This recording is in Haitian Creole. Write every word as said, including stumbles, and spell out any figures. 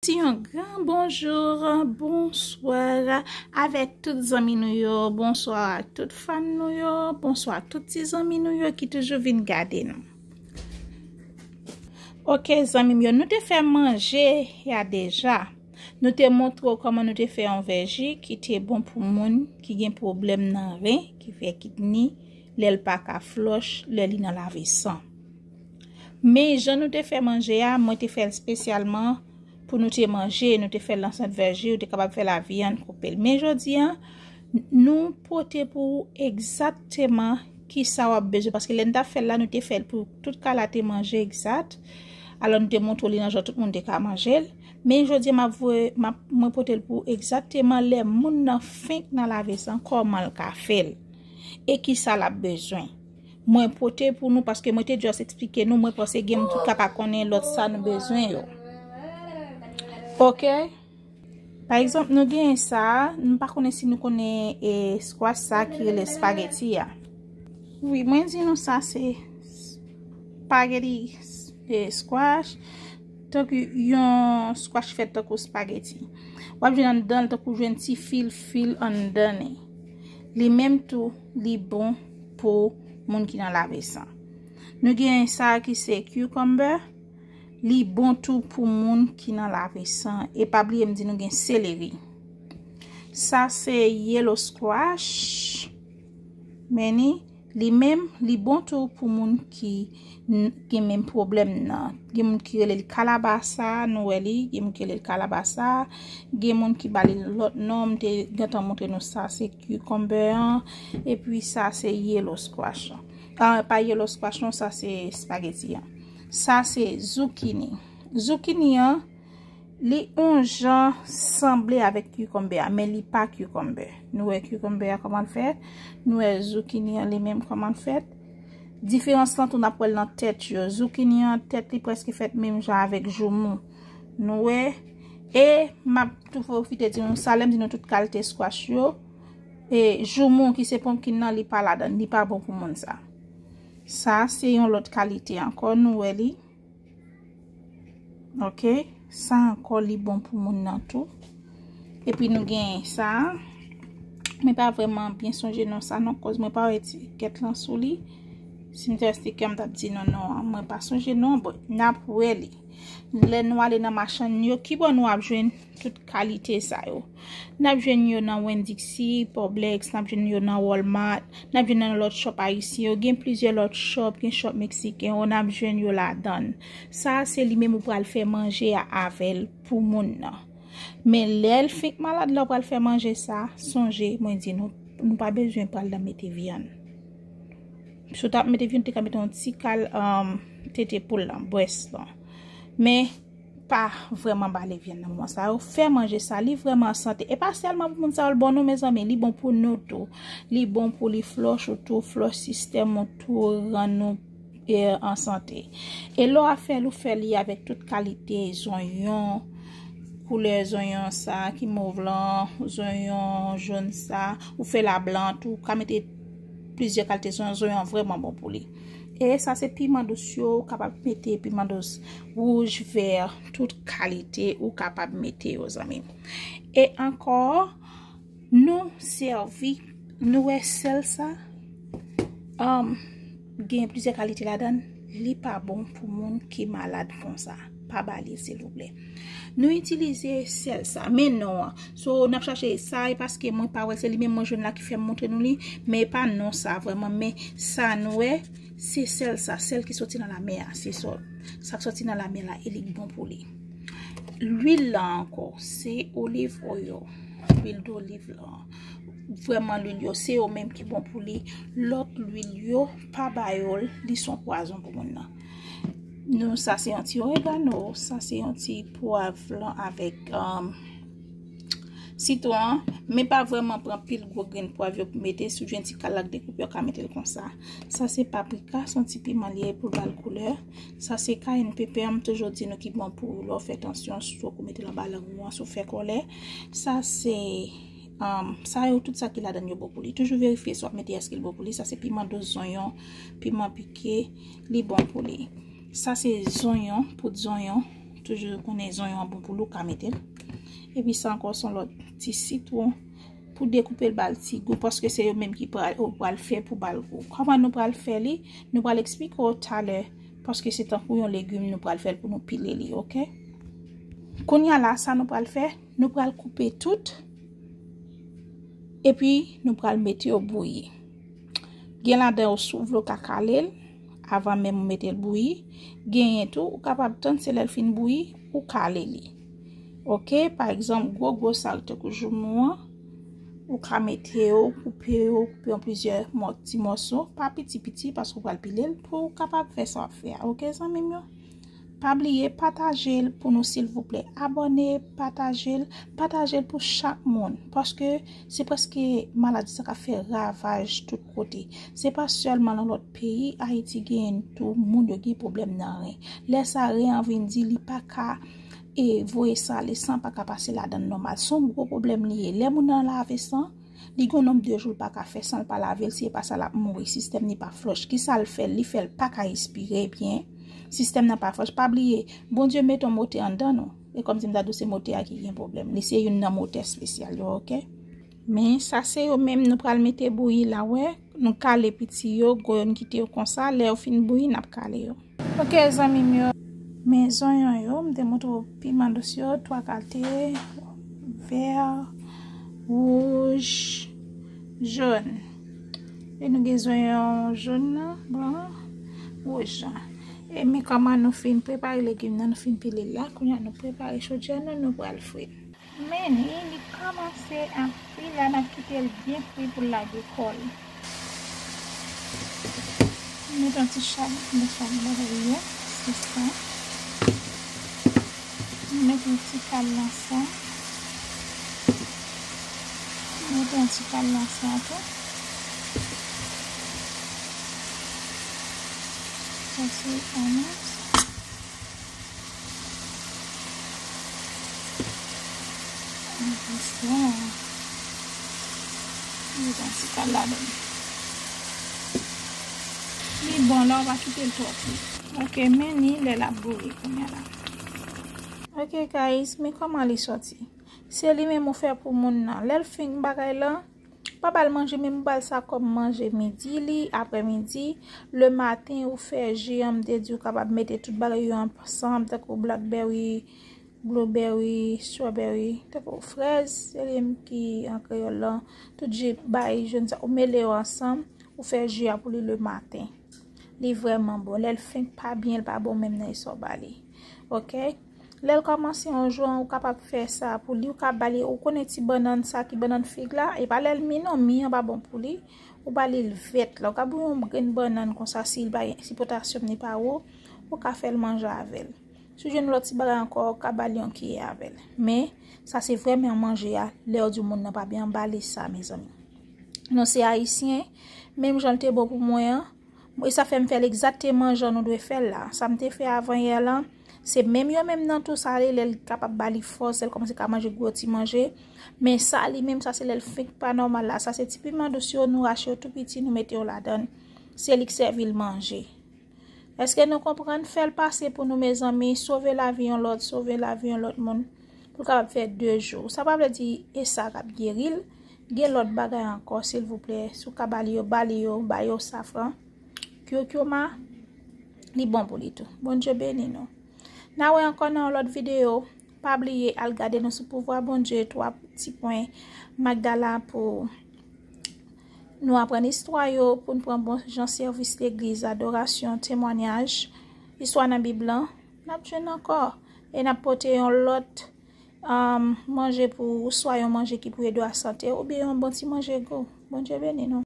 Ti yon gran bonjou, bonswa avèk tout zanmi nou yo, bonswa ak tout fan nou yo, bonswa ak tout ti zanmi nou yo ki toujou vin gade nou. Ok, zanmi m yo, nou te fè manje ya deja. Nou te montre w kòman nou te fè yon vèji ki te bon pou moun ki gen pwoblèm nan ren, ki fè kidni, lè l pa ka flòch, lè li nan lave san. Men jan nou te fè manje a, mwen te fè l espesyalman pou nou te manje, nou te fè l nan sant vèji, ou te kapab fè lavyann, koupe l. Men jodi a, nou pote pou ou egzakteman ki sa w ap bezwen, paske lè n t ap fè l la, nou te fè l pou tout kalite manje egzat. Alò, nou te montre w li nan jan tout moun te ka manje l. Men jodi a, m ap voye, m ap, mwen pote l pou ou egzakteman lè moun nan fenk nan lave san, kòman l ka fè l. E ki sa l ap bezwen. Mwen pote pou nou, paske mwen te just eksplike nou, mwen panse gen moun ki ka pa konnen lòt sa nou bezwen yo. Ok? Pa egzanp, nou gen sa, m pa konnen si nou konnen e squash sa ki rele spaghetti a. Wi, mwen di nou sa se spaghetti e squash. Tankou yon squash fèt tankou spaghetti. W ap jwenn anndan l tankou jwenn ti fil fil anndan li. Li menm tou, li bon pou moun ki nan lave san. Nou gen sa ki se cucumber, li bon tou pou moun ki nan lave san. E pa bliye m di nou gen seleri. Sa se yellow squash. Men ni, li menm, li bon tou pou moun ki n- gen menm pwoblèm nan. Gen moun ki rele li kalabasa, nou wè li, gen moun ki rele li kalabasa, gen moun ki ba li lòt non, m te gentan montre nou sa, se cucumber an, epi sa se yellow squash an. Ah, pa yellow squash non, sa se spaghetti an. Sa se zucchini. Zucchini an, li yon jan sanble avèk cucumber a, men li pa cucumber. Nou wè cucumber a kòman l fèt, nou wè zucchini an li menm kòman l fèt. Diferans lan tou n ap wè l nan tèt yo. Zucchini an tèt li prèske fèt menm jan avèk joumou. Nou wè, e m ap tou pwofite di nou sa, lè m di nou tout kalite squash yo, e joumou ki se pumpkin nan, li pa ladan, li pa bon pou moun sa. Sa se yon lòt kalite ankò, nou wè li. Ok, sa ankò li bon pou moun nan tou. Epi nou gen sa. Mwen pa vrèman byen sonje non sa non, koz mwen pa wè etikèt lan sou li. Si m te wè stikè, m t ap di nou non an. Mwen pa sonje non, bon, n ap wè li. Lè nou ale nan machann yo, kibò nou ap jwenn tout kalite sa yo? N ap jwenn yo nan Winn-Dixie, Publix, n ap jwenn yo nan Walmart, n ap jwenn nan lòt shop ayisyen yo, gen plizyè lòt shop, gen shop meksiken yo, n ap jwenn yo ladan l. Sa a se li menm ou pral fè manje a avè l pou moun nan. Men lè l fenk malad, lè w pral fè manje sa, sonje, mwen di nou, nou pa bezwen pral nan mete vyann. Si w t ap mete vyann, ou te ka mete yon ti kal, um, tete poul lan, brès lan. Men, pa vrèman ba li vyann nan moman sa yo. Fè manje sa, li vrèman an sante. E pa sèlman pou moun sa yo l bon non, mezanmi, li bon pou nou tou. Li bon pou li flòch ou tou, flòch sistèm ou tou, rann nou e, an sante. E lè w ap fè l, ou fè li avèk tout kalite zonyon, koulè zonyon sa ki mov lan, zonyon jòn sa, ou fè l a blan tou, ou ka mete plizyè kalite zonyon, zonyon an vrèman bon pou li. E sa se piman dous yo, ou kapab mete piman dous wouj, vè, tout kalite ou kapab mete yo, zanmi m. E ankò, nou sèvi, nou wè sèl sa, um, gen plizyè kalite ladan l, li pa bon pou moun ki malad konsa. Pa ba li, silvouplè. Nou itilize sèl sa, men non an. So, n ap chache sa, e paske mwen pa wè, se li menm mwen jwenn la ki fè m montre nou li, men e pa non sa vrèman, men sa nou wè, se sèl sa, sèl ki soti nan lamè a, se sa. Sa k soti nan lamè la, e li k bon pou li. Lwil la ankò, se olive oil, lwil doliv lan. Vrèman, lwil yo, se yo menm ki bon pou li. Lòt lwil yo, pa ba yo l, li se yon pwazon pou moun nan. Nou, sa se yon ti oregano, sa se yon ti pwav lan avèk, um, sitwon an, men pa vrèman pran pil gwo grenn pwav yo pou mete, si w jwenn ti kal la k dekoupe, w ka mete l konsa. Sa se paprika, se yon ti piman li ye pou l ba l koulè. Sa se cayenne pepper, m toujou di nou ki bon pou lè w fè tansyon, sitou w mete l anba lang ou an, si w fè kòlè. Sa se, um, sa yo, tout sa ki ladan l yo bon pou li. Toujou verifye si w ap mete èske l bon pou li. Sa se piman dous, zonyon, piman pike, li bon pou li. Sa se zonyon, poud zonyon, Toujou konnen zonyon an bon pou li, ou ka mete l. Epi sa ankò se yon lòt ti sitwon pou dekoupe l ba l ti gou, paske se yo menm ki pral, ou pral fè pou ba l gou. Kòman nou pral fè li? Nou pral eksplike w talè, paske se tankou yon legim, nou pral fè l pou nou pile li, oke? Kounye a la, sa nou pral fè, nou pral koupe tout, epi nou pral mete yo bouyi. Gen ladan yo, si w vle, ou ka kale l avan menm ou mete l bouyi. Genyen tou, ou kapab tann se lè l fin bouyi, ou kale li. Oke, pa egzanp, gwo gwo sa yo tankou joumou an, ou ka mete yo, koupe yo, koupe yo an plizyè mò-, ti mòso, pa piti piti, paske ou pral pile l pou ou kapab fè sa w ap fè a. Oke, zanmi m yo? Pa bliye pataje l pou nou, silvouplè. Abòne, pataje l, pataje l pou chak moun. Paske se prèske maladi sa k ap fè ravaj tout kote. Se pa sèlman nan lòt peyi, Ayiti genyen tou moun yo gen pwoblèm nan ren. Lè sa ren an vin di li pa ka, e, voye san ale, san pa ka pase ladan l nòmal. Se yon gwo pwoblèm li ye. Lè moun nan lave san, li gen yon nonb de jou l pa ka fè san l pa lave l, si e pa sa l ap mouri. Sistèm li pa flòch. Kisa l fè l? Li fè l pa ka respire byen. Sistèm nan pa flòch. Pa bliye, Bondye mete yon motè anndan nou. E kòmsi m ta di w se motè a ki gen pwoblèm. Li se youn nan motè espesyal yo, oke? Men sa se yo menm nou pral mete bouyi la, wè. Nou kale piti yo, gwo yo n kite yo konsa. Lè yo fin bouyi, n ap kale yo. Oke, zanmi m yo. Men zonyon yo, m te montre w piman dous yo, twa kalte, vè, wouj, jòn. E nou gen zonyon jòn nan, blan, wouj lan. E men kòman nou fin prepare legim nan, nou fin pile l la. Kounye a nou prepare chodyè nou, nou pral fri l. Men ni, li kòmanse ap fri la, n ap kite l byen fri pou l lage kò l. Mete yon ti chalè nan chalè bagay yo, sou sa. Mete yon ti kal nan sa. Mete yon ti kal nan sa tou. Sa se anans. Bon. Li bon, se pa ladan. Li bon la, ou pa kite l twò kwit. Oke, men ni lè l ap bouyi kounye a la. Oke, guys, men kòman li sòti. Se li menm ou fè pou moun nan. Lè l fin bagay la, pa ba l manje, men m ba l sa kòm manje midi li, aprèmidi, le maten ou fè ji an, m te di ou kapab mete tout bagay yo ansanm, tankou blackberry, blueberry, strawberry, tankou frèz, se li menm ki an kreyòl lan, tout ji bay jòn sa, ou mele yo ansanm, ou fè ji a pou li le maten. Li vrèman bon. Lè l fenk pa byen, l pa bon menm nan, e sa w ba li. Oke? Lè l kòmanse yon jou an, ou kapab fè sa pou li, ou ka ba li, ou konnen ti bannann sa ki bannann fig la, e pa lè l mi non, mi an pa bon pou li, ou ba li l vèt la. Ou ka bouyi yon grenn bannann konsa, si l pa, si potasyòm li pa wo, ou ka fè l manje avè l. Si w jwenn lòt ti bagay ankò, ou ka ba li yon kiyè avè l. Men, sa se vrèman manje a, lè yo di moun nan pa byen anbale sa, mezanmi. Nou se ayisyen, menm jan l te bon pou mwen an, e sa fè m fè l egzakteman jan nou dwe fè l la. Sa m te fè avan yè lan, se menm yo menm nan tou sa li, lè l kapab ba li fòs, lè l kòmanse ka manje gwo ti manje. Men sa li menm, sa se lè l fenk pa nòmal la. Sa se ti piman dous yo, nou rache yo tou piti, nou mete yo ladan l. Se li k sèvi l manje. Èske nou konprann? Fè l pase pou nou, mezanmi. Sove lavi yon lòt, sove lavi yon lòt moun. Pou l kapab fè de jou. Sa pa vle di e sa k ap geri l. Gen lòt bagay ankò, silvouplè. Si w ka ba li yo, ba li yo, ba yo safran. Kyokyoma, li bon pou li tou. Bondye beni nou. N a wè ankò nan yon lòt videyo. Pa bliye al gade nou sou Pouvwa Bondye, twa ti pwen Magdala pou nou aprann istwa yo, pou n pran bon jan sèvis legliz, adorasyon, temwanyaj, istwa nan Bib lan. N ap jwenn ankò. E n ap pote yon lòt, um, manje pou ou, swa yon manje ki pou ede w a sante w, oubyen yon bon ti manje gou. Bondye beni nou.